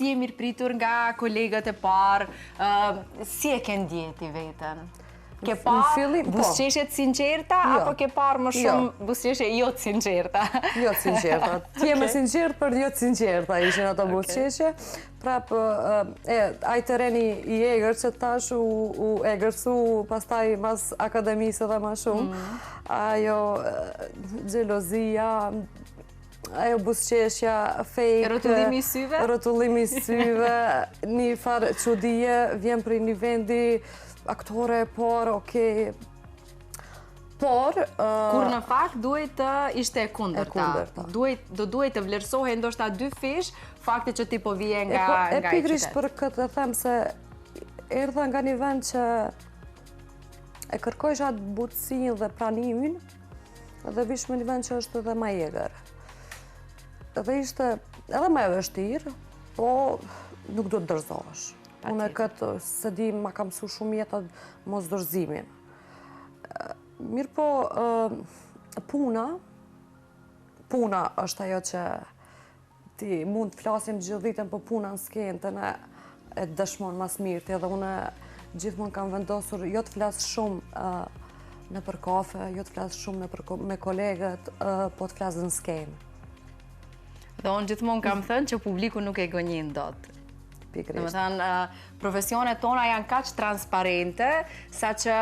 Si je mirëpritur nga kolegët e parë, si e ke ndje ti veten? Ke parë po. buzëqeshje të sinqerta, jo. apo ke parë më jo. shumë buzëqeshje jo të sinqerta? Jo të sinqerta. Të jem e sinqertë për jo të sinqerta ishin ato buzëqeshje. Prapë, e, ai tereni i egër që tash u, u egërsu pastaj mas akademisë edhe ma shumë. Mm. Ajo xhelozia, ajo buzëqeshja, fake... Rrotullimi i syve? Rrotullimi i syve, një farë çudie, vjen prej një vendi, aktore, por, okej, por... Kur në fakt duhej të ishte e kundërta. Do duhej të vlerësohej ndoshta dyfish fakti që ti po vije nga po, e pikërisht për këtë e them se erdha nga një vend që e kërkojsha atë butësinë dhe pranimin, Dhe vish në një vend që është edhe ma i egër. Dhe ishte edhe ma e vështirë, po nuk do të dorëzohesh. Unë këtë s'e di ma ka msu shumë jeta mosdorëzimin. Mirëpo, puna, puna është ajo që Ti mund të flasim gjithë ditën, po puna në skenë të ne e dëshmon ma s'mirti, edhe unë gjithmonë kam vendosur jo të flas shumë nëpër kafe, jo të flas shumë nëpër me kolegët, po të flas në skenë. Dhe unë gjithmonë kam thënë që publiku nuk e gënjen dot. Pikërisht. Domethënë, profesionet tona janë kaq transparente, sa që,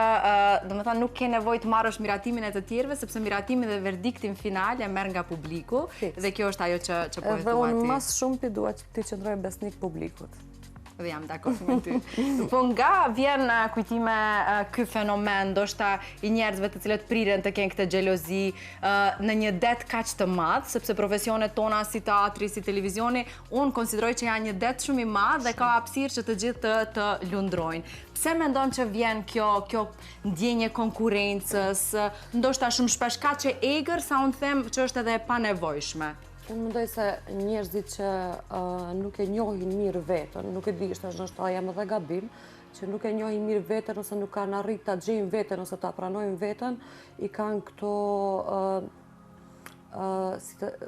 domethënë, nuk ke nevojë të marrësh miratimin e të tjerëve, sepse miratimin dhe verdiktin final e merr nga publiku, dhe kjo është ajo që, që po e thua ti. Dhe unë ma s'shumti dua që t'i qëndroj besnik publikut. Dhe jam dakord me ty. Po nga vjen Kujtime ky fenomen, ndoshta i njerëzve të cilët priren të kenë këtë xhelozi në një det kaq të madh, sepse profesionet tona si teatri, si televizioni, Unë konsideroj që janë një det shumë i madh dhe ka hapësirë që të gjithë të, të lundrojnë. Pse mendon që vjen kjo, kjo ndjenjë e konkurrencës, ndoshta shumë shpesh kaq e egër, sa unë them që është edhe e panevojshme? Unë mendoj se njerëzit që nuk e njohin mirë veten, nuk e di, është ndoshta jam edhe gabim, që nuk e njohin mirë veten ose nuk kanë arrit ta gjejnë veten ose ta pranojnë veten, i kanë këto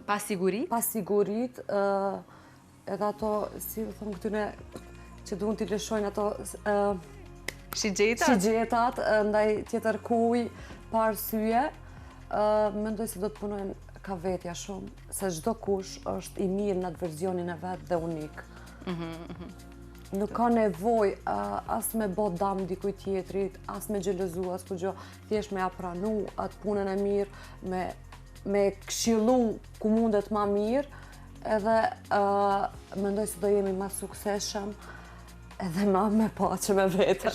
Pasiguritë? Pasiguritë, edhe ato, si u thonë këtyne, që duan t'i lëshojnë ato... Shigjetat? Shigjetat, ndaj tjetërkuj, pa arsye, mendoj se do të punojnë ka vetja shumë, se çdokush është i mirë në atë verzionin e vet dhe unik. Mhm, mhm. Nuk ka nevojë as me bo dam dikuj tjetrit, as me xhelozu, as kurgjo, thjesht me ja pranu atë punën e mirë, me, me këshillu ku mundet ma mirë, edhe uh, mendoj se do jemi ma suksesshëm, edhe ma me paqe me veten.